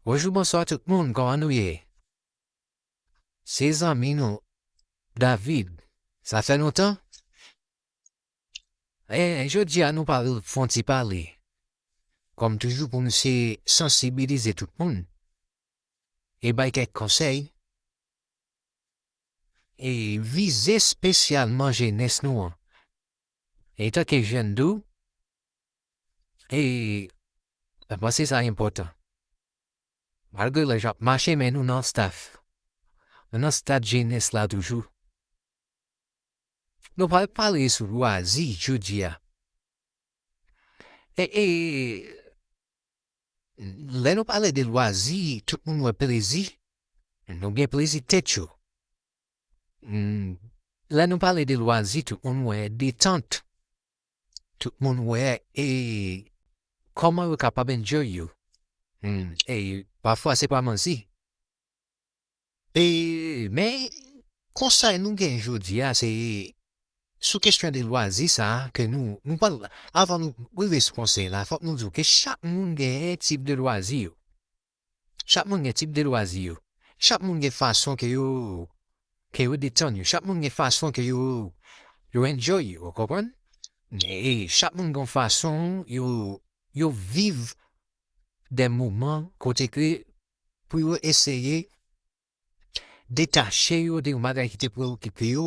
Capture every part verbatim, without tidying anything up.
Bonjou, bonswa tout moun, kòman nou ye? Se zanmi nou, David. Sa fè lontan? E, jodi a nou pral fè yon ti pale. Kòm toujou, pou nou se sansibilize tout moun e bay kèk konsèy e vize espesyalman jenès nou an. Etanke jèn tou, e, mwen panse sa enpòtan. Malgre lè j ap mache, men nou nan staf. Nou nan stad jenès la toujou. Nou pral pale sou lwazi jodi a. E, e, lè nou pale de lwazi, tout moun wè plezi. Nou gen plezi tèt yo. Hmm, lè nou pale de lwazi, tout moun wè detant. Tout moun wè, e, kòman yo kapab enjoy yo. Hmm, e, pafwa se pa manti. E, men, konsèy nou gen jodi a, se sou kesyon de lwazi sa a, ke nou, nou pral, avan nou rive sou konsèy la, fòk nou di w ke chak moun gen tip de lwazi yo. Chak moun gen tip de lwazi yo. Chak moun gen fason ke yo, ke yo detann yo. Chak moun gen fason ke yo, yo enjoy yo, ou konprann? E chak moun gen fason yo, yo viv de moman kote ke pou yo eseye detache yo de yon bagay ki te preokipe yo,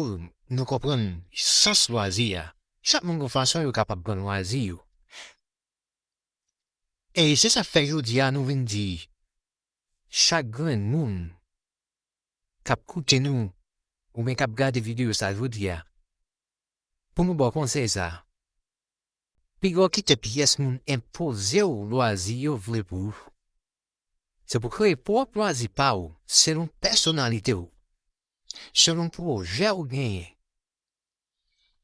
nou konprann sans lwazi a. Chak moun gen fason yo kapab pran lwazi yo. E se sa k fè jodi a nou vin di, chak grenn moun k ap koute nou, oubyen k ap gade videyo sa jodi a, pou nou ba w konsèy sa, piga w kite pyès moun enpoze w lwazi yo vle pou ou. Se pou w kreye pwòp lwazi pa w, selon pèsonalite w, selon pwojè w genyen,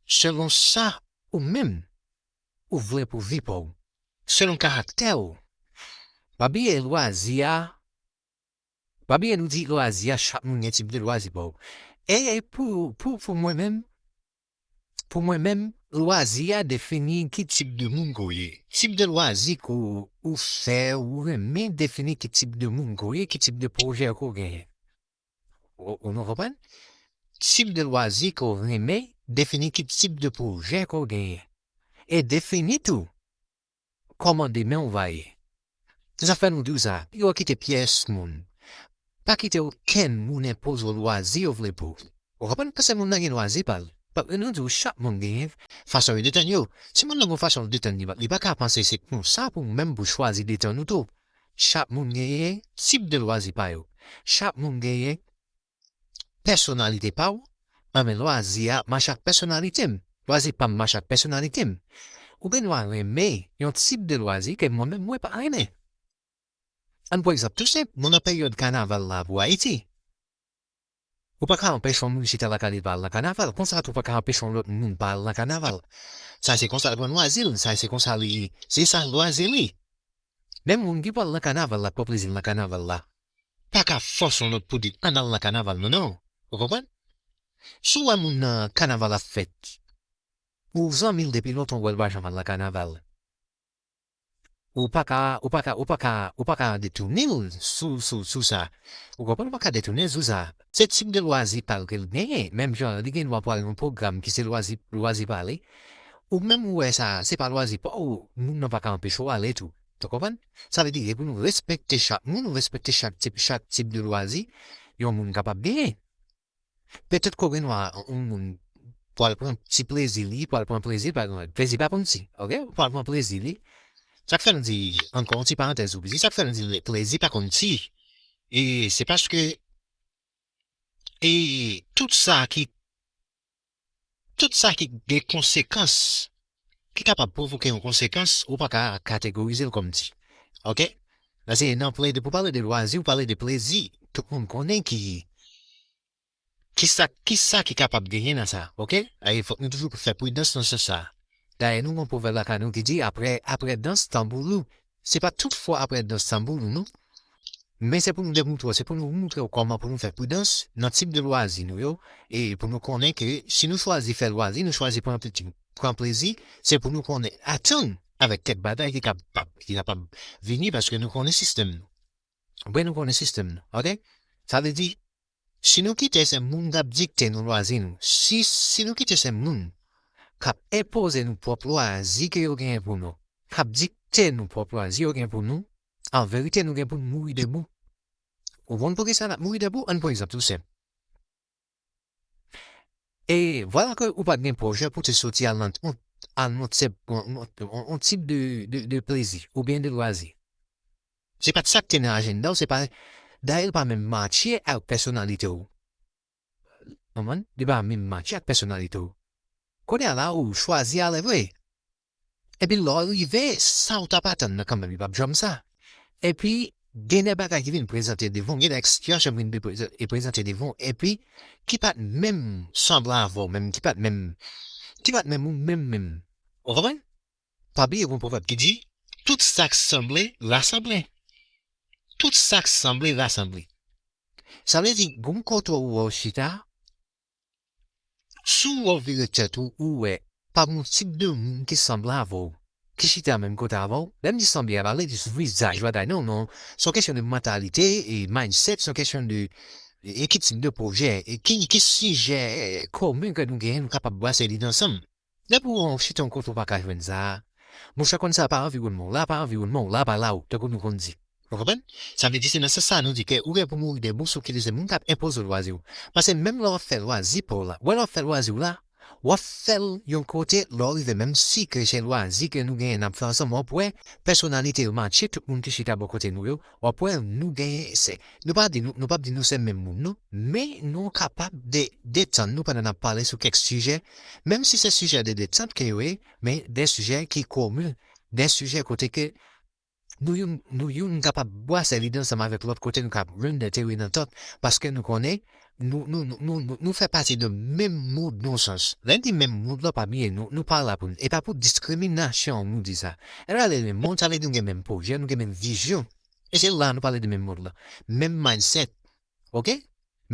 selon sa ou menm ou vle pou vi pa w, selon karaktè w. Pa bliye lwazi a, pa bliye nou di lwazi a, chak moun gen tip de lwazi pa w. E pou, pou, pou mwen menm, pou mwen menm, lwazi a defini ki tip de moun ke w ye. Tip de lwazi ke w, ou fè, ou renmen defini ki tip de moun ke w ye, ki tip de pwojè ke w genyen. Ou, ou nou konprann? Tip de lwazi ke w renmen defini ki tip de pwojè ke w genyen. E defini tou kòman demen w va ye. Se sa k fè nou di w sa, piga w kite pyès moun. Pa kite okenn moun enpoze w lwazi yo vle pou w. Ou konprann? Paske moun nan gen lwazi pa l. Pa, nou di w chak moun genyen fason yo detann yo. Si moun nan gen fason l detann li, li pa ka panse se konsa pou ou menm pou chwazi detann ou tou. Chak moun genyen tip de lwazi pa yo. Chak moun genyen pèsonalite pa w, men lwazi a mache ak pèsonalite m. Lwazi pa m mache ak pèsonalite m. Ou gen dwa renmen yon tip de lwazi ke mwen menm mwen pa renmen. Ann pran egzanp tou senp, nou nan peryòd kanaval la pou Ayiti. Ou pa ka anpeche yon moun chita lakay li pa al nan kanaval, konsa tou pa ka anpeche yon lòt moun pa al nan kanaval. Sa se konsa l pran lwazi l, sa se konsa li, se sa lwazi li. Men moun ki pral nan kanaval la, k pran plezi l nan kanaval la, pa ka fòse yon lòt pou di ann al nan kanaval, non, non. Ou konprann? Si w wè moun nan kanaval ap fèt, ou zanmi l depi lontan, ou wè l pa janm al nan kanaval. Ou pa ka, ou pa ka, ou pa ka, ou pa ka detounen l sou, sou, sou sa. Ou konprann? Ou pa ka detounen l sou sa. Se tip de lwazi pa l ke l genyen. Menm jan, li gen dwa pral yon pwogram ki se lwazi, lwazi pa li. Ou menm ou wè sa, se pa lwazi pa ou, moun nan pa ka anpeche w ale tou. Ou konprann? Sa vle di, e pou nou respekte chak moun, nou respekte chak tip, chak tip de lwazi yon moun kapab genyen. Petèt ke w gen dwa, yon moun pral pran ti plezi li, pral pran plezi, pa egzanp, plezi pa konn ti, oke? Pral pran plezi li. Sa k fè nou di, ankò yon ti parantèz ou di, sa k fè nou di plezi pa konn ti. E se paske, e tout sa ki, tout sa ki gen konsekans, ki kapab pwovoke yon konsekans, ou pa ka kategorize l kòm ti. Oke? Paske nan plede, pou pale de lwazi, ou pale de plezi, tout moun konnen ki, kisa, kisa ki kapab genyen nan sa, oke? E fòk nou toujou fè pridans nan sans sa. Dayè, nou gen yon pwovèb lakay nou ki di, apre, apre dans, tanbou lou. Se pa tout fwa apre dans, tanbou lou, non. Men se pou nou demontre w, se pou nou montre w kòman pou nou fè pridans nan tip de lwazi nou yo, e pou nou konnen ke si nou chwazi fè lwazi, nou chwazi pran plezi, pran plezi, se pou nou konnen atann avèk kèk bagay ki kapab, ki kapab vini, paske nou konnen sistèm nou. Bon, nou konnen sistèm nan, ok? Sa vle di, si nou kite se moun k ap dikte nou lwazi nou, si, si nou kite se moun k ap enpoze nou pwòp lwazi ke yo genyen pou nou, k ap dikte nou pwòp lwazi yo genyen pou nou, an verite, nou gen pou n mouri debou. Ou konn poukisa n ap mouri debou? Ann pran egzanp tou senp. E vwala ke ou pa t gen pwojè pou te soti al nan, al nan tip, on, on, on, on tip de, de, de plezi oubyen de lwazi. Se pa t sa k te nan ajanda w, se pa, dayè, l pa menm matche ak pèsonalite w. Konprann? Li pa menm matche ak pèsonalite w. Kounye a la, ou chwazi ale vre. Epi lè w rive, sa w t ap atann nan kanmenm, li p ap janm sa. Epi, gen de bagay ki vin prezante devan w, gen de sitiyasyon ki vin prezante devan w, epi ki pa t menm sanble avè w menm, ki pa t menm, ki pa t menm ou menm menm. Ou konprann? Pa bliye gen yon pwovèb ki di, tout sa k sanble, rasanble. Tout sa k sanble, rasanble. Sa vle di, gen yon kote ou wè w chita, si w wè w vire tèt ou, ou wè, pa gen yon tip de moun ki sanble avè w, ki chita menm kote avè w. Lè m di sanble a, pa vle di sou vizaj, bagay, non, non. Se yon kesyon de mantalite e mindset, se yon kesyon de, e ki tip de pwojè, e ki, ki sijè komen ke nou genyen, nou kapab bwase lide ansanm. Depi w chita yon kote w pa ka jwenn sa a, monchè, konn sa pa anviwònman w la, pa anviwònman w la, pa la w, tankou nou konn di. Ou konprann? Sa vle di se nan sans sa a nou di ke ou gen pou mouri debou si w kite se moun k ap enpoze w lwazi w. Paske menm lè w ap fè lwazi pa w la, wè lè w ap fè lwazi w la, w ap fè l yon kote lè w rive menm si ke se lwazi ke nou genyen n ap fè ansanm, w ap wè pèsonalite yo matche, tout moun ki chita bò kote nou yo, w ap wè nou genyen se, nou pa di nou, nou p ap di nou se menm moun non, men nou kapab de, detann nou pandan n ap pale sou kèk sijè, menm si se sijè de detant ke yo ye, men de sijè ki komen, de sijè kote ke nou youn, nou youn kapab bwase lide ansanm avèk lòt kote nou kapab jwenn de teren dantant, paske nou konnen nou, nou, nou, nou, nou, nou fè pati de menm mond nan sans. Lè n di menm mond lan, pa bliye, nou, nou pa la pou n, e pa pou diskriminasyon nou di sa. E la, lè menm mond, sa vle di nou gen menm pwojè, nou gen menm vizyon. E se la nou pale de menm mond lan. Menm mindset, ok?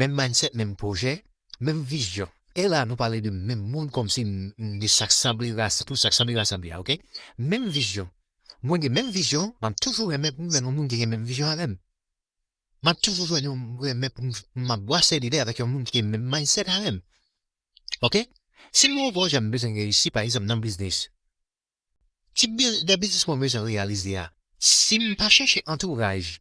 Menm mindset, menm pwojè, menm vizyon. E la nou pale de menm mond kòmsi n, n di sa k sanble rasanble, tout sa k sanble rasanble a, ok? Menm vizyon. Mwen gen menm vizyon, m ap toujou renmen pou m jwenn yon moun ki gen menm vizyon avè m. M ap toujou jwenn yon, renmen pou m, m ap bwase lide avèk yon moun ki gen menm mindset avè m. Ok? Si m wè w janm bezwen reyisi, pa egzanp, nan biznis, tip bi-, de biznis mwen bezwen reyalize a, si m pa chèche antouraj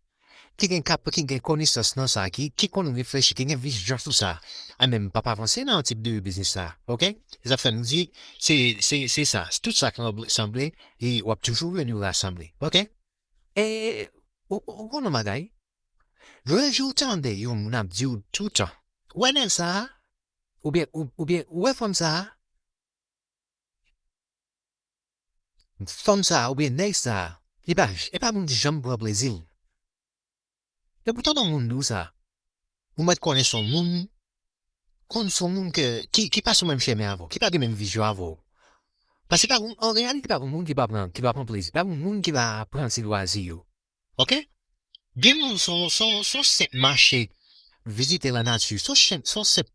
ki gen kap-, ki gen konesans nan sa, ki, ki konn reflechi, ki gen vizyon sou sa, a, men m p ap avanse nan tip de biznis sa, ok? Se sa k fè nou di, se, se, se sa, tout sa k sanble, e w ap toujou jwenn yo rasanble, ok? E, ou, ou konn yon bagay? Lè jou w tande yon moun ap di w toutan, "Wè nèg sa a," oubyen, ou, oubyen, "Ou wè fanm sa a?" Fanm sa a oubyen nèg sa a, li pa, e pa moun ki janm pran plezi l. Depi w tande yon moun di w sa, ou mèt konnen se yon moun, konn se yon moun ke, ki, ki pa sou menm chemen avè w, ki pa gen menm vizyon avè w. Paske pa gen, an reyalite, pa gen moun ki pa pran, ki pa pran plezi, pa gen moun ki pa pran ti lwazi yo. Ok? Gen moun, se yon, se yon, se yon senp mache, vizite lanati, se yon senp, se yon senp,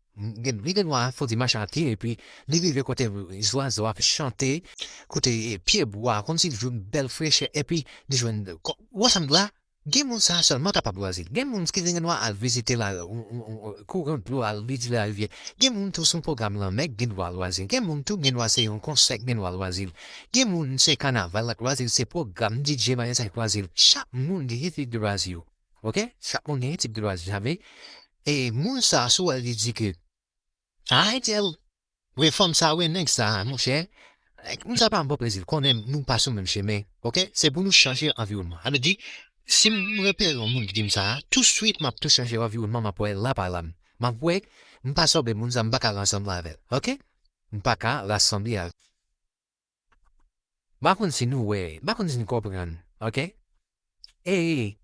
gen, li gen dwa fè ti mache a pye, epi li rive kote zwazo ap chante, kote, e, pyebwa, kòmsi l jwenn bèl frechè, epi li jwenn, ko-, w wè sa m di la? Gen moun sa sèlman kapab lwazi l. Gen moun ki gen dwa al vizite la, ou, ou, ou, kouran dlo, al vizite larivyè. Gen moun tou sou pwogram lanmè k gen dwa lwazi l. Gen moun tou gen dwa se yon konsè k gen dwa lwazi l. Gen moun se kanaval la k lwazi l, se pwogram D J marenn sa k lwazi l. Chak moun gen tip de lwazi yo. Ok? Chak moun gen tip de lwazi. Sa vle, e moun sa, si w wè li di ke, "A, entèl, wè fanm sa, wè nèg sa, monchè, moun sa pa ban plezi l," konnen nou pa sou menm chemen. Ok? Se pou nou chanje anviwònman. Sa vle di, si m repere yon moun ki di m sa, touswit m ap tou chanje anviwònman, m ap wè l la pa la m. M ap wè, m pa sanble moun sa, m pa ka rasanble avè l. Ok? M pa ka rasanble avè l. M pa konn si nou wè, m pa konn si nou konprann. Ok? E,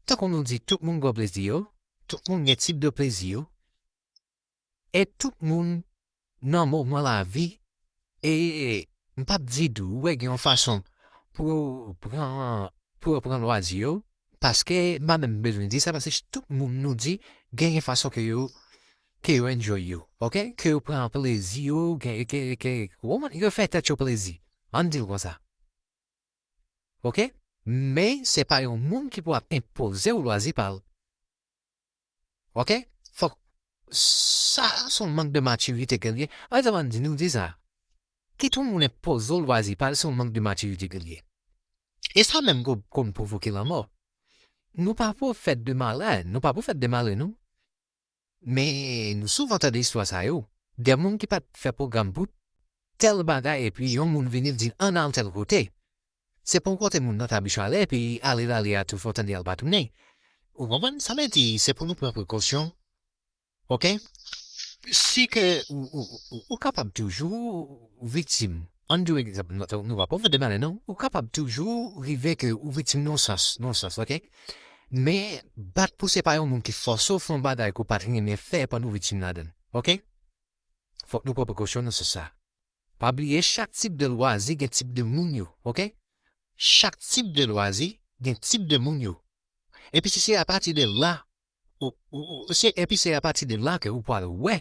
tankou nou di, tout moun gen plezi yo, tout moun gen tip de plezi yo, e tout moun nan moman lavi, e m p ap di tou, wè, gen yon fason pou yo pran, pou yo pran lwazi yo, paske m pa menm bezwen di sa, paske tout moun nou di, gen yon fason ke yo, ke yo enjoy yo, ok? Ke yo pran plezi yo, ke, ke, ke, yo fè tèt yo plezi. Ann di l konsa. Ok? Men se pa yon moun ki pou ap enpoze w lwazi pa l. Ok? Fòk sa se yon mank de matirite ke l ye. An sa m di nou di sa. Kit yon moun enpoze w lwazi pa l, se yon mank de matirite ke l ye. E sa menm ko- konn pwovoke lanmò. Nou pa pwofèt de malè, nou pa pwofèt de malè, non. Men nou souvan tande istwa sa yo. De moun ki pa t fè pwogram pou tèl bagay, epi yon moun vini l di, "Ann al tèl kote." Se pa yon kote moun nan ta bichon ale, epi ale l ale a tou fò tande al pa tounen. Ou konprann? Sa vle di, se pou nou pran prekosyon. Ok? Si ke ou, ou, ou, ou kapab toujou viktim. Ann di w egzanp, nou, nou pa pwofèt de malè, non. Ou kapab toujou rive ke ou viktim nan yon sans, nan yon sans, ok? Men, bat pou se pa yon moun ki fòse w fè yon bagay ke w pa t renmen fè pandan w viktim ladan l, ok? Fòk nou pran prekosyon nan sans sa. Pa bliye, chak tip de lwazi gen tip de moun yo, ok? Chak tip de lwazi gen tip de moun yo. Epi si se apati de la, ou, ou, ou, se, epi se apati de la ke ou pral wè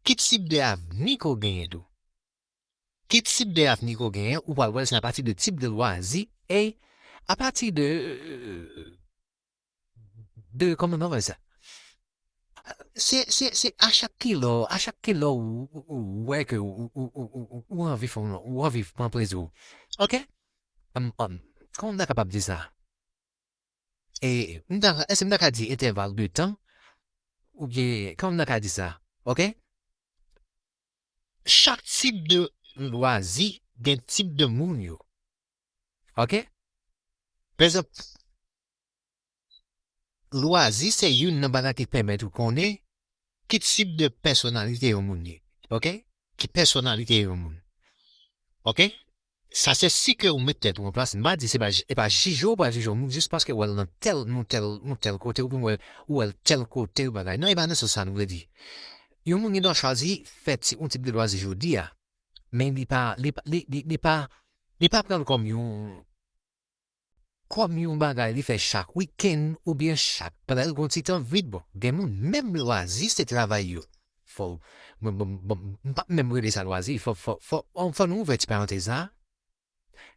ki tip de avni ke w genyen tou. Ki tip de avni ke w genyen, ou pral wè se apati de tip de lwazi, e apati de, de, kòman nou fè sa? Se, se, se a chak kilè, a chak kilè ou, ou, ou wè ke ou, ou, ou, ou, ou, ou anvi fè yon, ou anvi pran plezi w. Ok? Kòman m ta kapab di sa? E, m ta, èske m ta ka di entèval de tan? Oubyen, kòman m ta ka di sa? Ok? Chak tip de lwazi gen tip de moun yo. Ok? Pa egzanp, lwazi se youn nan bagay ki pèmèt ou konnen ki tip de pèsonalite yon moun ye. Ok? Ki pèsonalite yon moun. Ok? Sa se si ke ou met tèt ou an plas. M pa di se pa, e pa jije w pral jije yon moun jis paske w wè l nan tèl, nan tèl, nan tèl kote, oubyen w wè, w wè l tèl kote, bagay. Non, e pa nan sans sa nou vle di. Yon moun gen dwa chwazi fè ti, yon tip de lwazi jodi a, men li pa, li pa, li, li, li pa, li pa pran l kòm yon, kòm yon bagay li fè chak wikenn oubyen chak, pandan l gon ti tan vid. Bon, gen moun menm lwazi se travay yo. Fò, bon, bon, bon, m p ap menm rele sa lwazi. Fò, fò, fò, fò nou ouvè ti parantez la.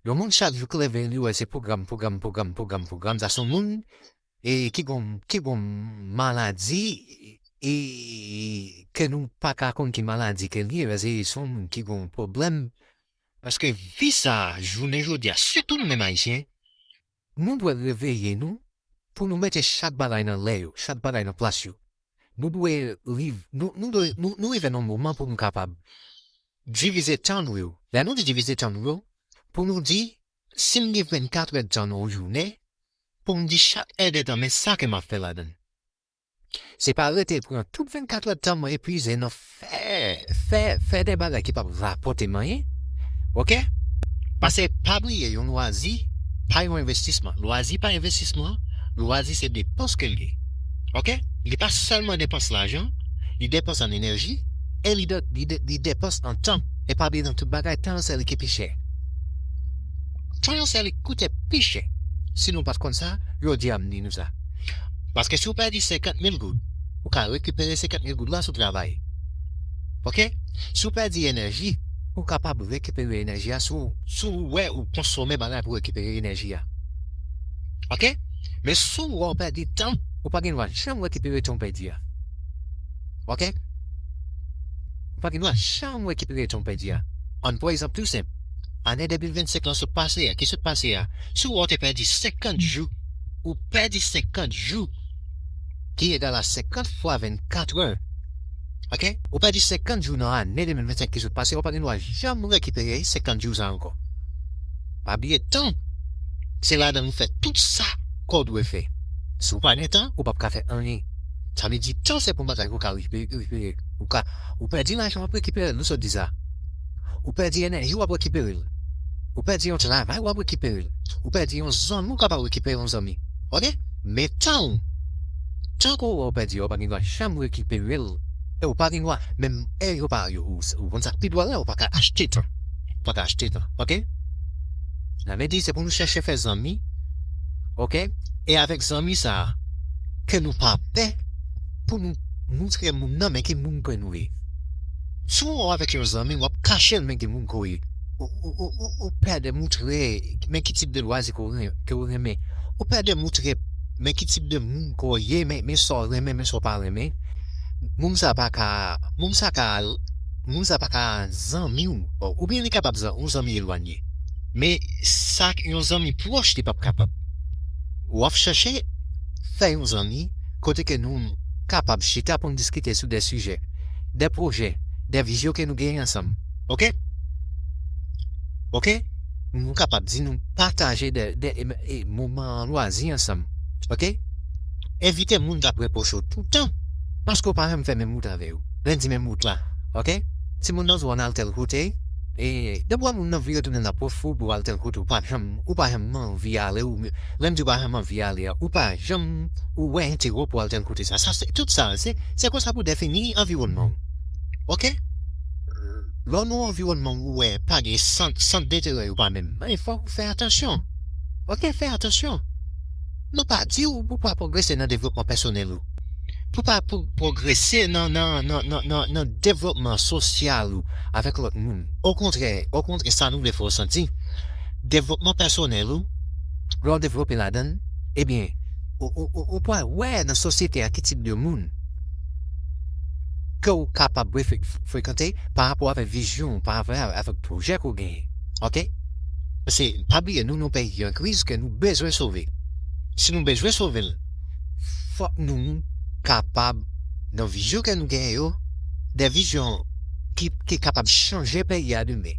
Yon moun chak jou k leve li wè se pwogram, pwogram, pwogram, pwogram, pwogram. Sa se yon moun e ki gon, ki gon maladi e ke nou pa ka konn ki maladi ke l ye, paske se yon moun ki gon pwoblèm. Paske vi sa a, jounen jodi a, sitou nou menm Ayisyen, nou dwe reveye nou pou nou mete chak bagay nan lè yo, chak bagay nan plas yo. Nou dwe riv-, nou, nou dwe, nou, nou rive nan yon moman pou nou kapab divize tan nou yo. Lè nou di divize tan nou yo, pou nou di, si m gen vennkat èdtan nan yon jounen, pou m di chak èdtan, men sa ke m ap fè ladan l. Se pa rete pran tout vennkat èdtan mwen epuize nan fè, fè, fè de bagay ki p ap rapòte m anyen. Ok? Paske pa bliye, yon lwazi pa yon envestisman. Lwazi pa envestisman, lwazi se depans ke l ye. Ok? Li pa sèlman depans lajan, li depans an enèji, e li, de, li, de, li depans an tan. E pa bliye nan tout bagay, tan se li ki pi chè. Tan se li ki koute pi chè. Si nou pa t konn sa, jodi a m di nou sa. Paske si w pèdi senkant mil goud, ou ka rekipere senkant mil goud la si w travay. Ok? Si w pèdi enèji, ou kapab rekipere enèji a si w, si w wè ou konsome bagay pou rekipere enèji a. Ok? Men si w wè w pèdi tan, ou pa gen dwa janm rekipere tan w pèdi a. Ok? Ou pa gen dwa janm rekipere tan w pèdi a. Ann pran egzanp tou senp. Ane de mil vennsenk lan sot pase a, ki sot pase a, si w wè w te pèdi senkant jou, ou pèdi senkant jou, ki egal a senkant fwa vennkat è. Ok? Ou pèdi senkant jou nan ane de mil vennsenk ki sot pase, ou pa gen dwa janm rekipere senkant jou sa ankò. Pa bliye tan, se ladan l ou fè tout sa kò w dwe fè. Si w pa gen tan, ou p ap ka fè anyen. Sa vle di, tan se pou bagay ou ka rekipere, rekipere. Ou ka, ou pèdi lajan, w ap rekipere l, nou sot di sa. Ou pèdi enèji, w ap rekipere l. Ou pèdi yon travay, w ap rekipere l. Ou pèdi yon zanmi, ou kapab rekipere yon zanmi. Ok? Men tan w, tan ke w wè w pèdi a, ou pa gen dwa janm rekipere l. E ou pa gen dwa, menm, e yo pa, yo, ou, ou konn sa k pi dwòl la, ou pa ka achte tan. Ou pa ka achte tan. Ok? Sa vle di, se pou nou chèche fè zanmi, ok? E avèk zanmi sa a, ke nou pa pè pou nou moutre moun nan men ki moun ke nou ye. Si w avèk yon zanmi, w ap kache l men ki moun ke w ye. Ou, ou, ou, ou, ou pè de moutre men ki tip de lwazi ke w ren-, ke w renmen. Ou pè de moutre men ki tip de moun ke w ye, men, men sa w renmen, men sa w pa renmen. Moun sa pa ka, moun sa ka, moun sa pa ka zanmi w, oubyen li kapab zan-, yon zanmi elwanye. Men sa yon zanmi pwòch li p ap kapab. W ap chèche fè yon zanmi kote ke nou kapab chita pou n diskite sou de sijè, de pwojè, de vizyon ke nou genyen ansanm. Oke? Oke? Nou kapab di nou pataje de, de, e, e, moman lwazi ansanm. Oke? Envite moun k ap repwoche w toutan, paske w pa janm fè menm wout avè yo. Len di menm wout la. Oke? Timoun nan zòn al tèl kote, e depi w wè moun nan vire tounen l ap ofri w pou w al tèl kote, ou pa janm, ou pa janm anvi ale, ou, lè m di w pa janm anvi ale a, ou pa janm, ou wè enterè w pou w al tèl kote sa. Sa, se, tout sa, se, se konsa pou defini anviwònman w. Oke? Lè w nan yon anviwònman ou wè pa gen sant, sant denterè yo pa menm, men fòk ou fè atansyon. Oke, fè atansyon. Nou pa di w pou pa pwogrese nan devlopman pèsonèl ou. Pou pa pou pwogrese nan, nan, nan, nan, nan, nan devlopman sosyal ou avèk lòt moun. Okontrè, okontrè, sa nou vle fè w santi, devlopman pèsonèl ou, lè w devlope ladan l, ebyen, ou, ou, ou, ou pral wè nan sosyete a ki tip de moun ke w kapab fre-, frekante pa rapò avèk vizyon w, pa rapò avèk pwojè ke w genyen. Oke? Paske, pa bliye, nou, nou peyi an kriz ke nou bezwen sove. Si nou bezwen sove l, fòk nou kapab, nan vizyon ke nou genyen yo, de vizyon ki, ki kapab chanje peyi a demen.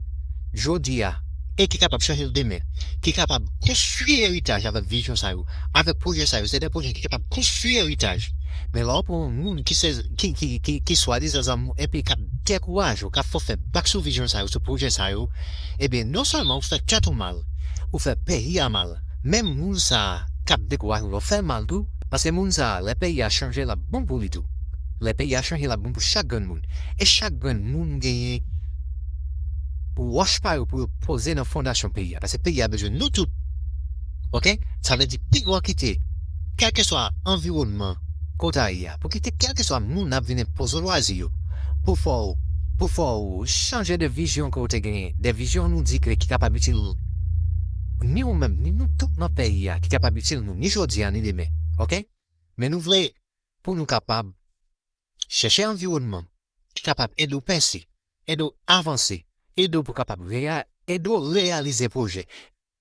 Jodi a, e ki kapab chanje l demen, ki kapab konstwi eritaj avèk vizyon sa yo, avèk pwojè sa yo. Se de pwojè ki kapab konstwi eritaj. Men lè w pran yon moun ki se, ki, ki, ki, ki swadizan zanmi w epi k ap dekouraje w, k ap fè w fè bak sou vizyon sa yo, sou pwojè sa yo, ebyen, non sèlman ou fè tèt ou mal, ou fè peyi a mal, menm moun sa a k ap dekouraje w, ou fè l mal tou, paske moun sa a, lè peyi a chanje, l ap bon pou li tou. Lè peyi a chanje, l ap bon pou chak grenn moun. E chak grenn moun genyen wòch pa yo pou yo poze nan fondasyon peyi a. Paske peyi a bezwen nou tout. Oke? Sa vle di, pi gwo kite, kèlkeswa anviwònman kote a ye a, pou kite kèlkeswa moun ap vin enpoze w lwazi yo, pou fè w, pou fè w chanje de vizyon ke w te genyen, de vizyon nou di ke ki kapab itil ni ou menm, ni nou tout nan peyi a, ki kapab itil nou, ni jodi a, ni demen. Oke? Men nou vle pou nou kapab chèche anviwònman ki kapab ede w pèse, ede w avanse, ede w pou kapab reya-, ede w reyalize pwojè.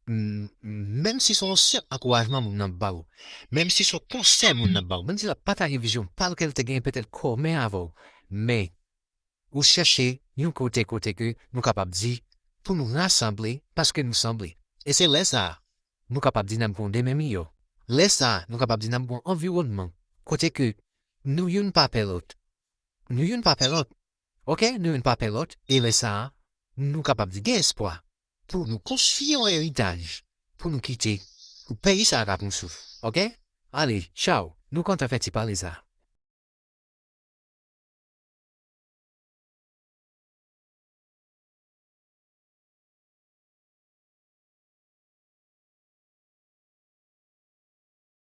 M-, menm si se yon senp ankourajman moun nan ba w, menm si se yon konsèy moun nan ba w, menm si l ap pataje vizyon pa l ke l te genyen petèt kòmen avè w, men ou chèche yon kote, kote ke nou kapab di pou nou rasanble paske nou sanble. E se lè sa a, nou kapab di n ap gen yon demen miyò. Lè sa a, nou kapab di n ap gen yon anviwònman kote ke nou youn pa pè lòt. Nou youn pa pè lòt. Oke? Nou youn pa pè lòt. E lè sa a, nou kapab di gen espwa pou nou konstwi yon eritaj pou nou kite pou peyi sa a ka pran souf. Oke? Ale, tchaw. Nou kontan fè ti pale sa a.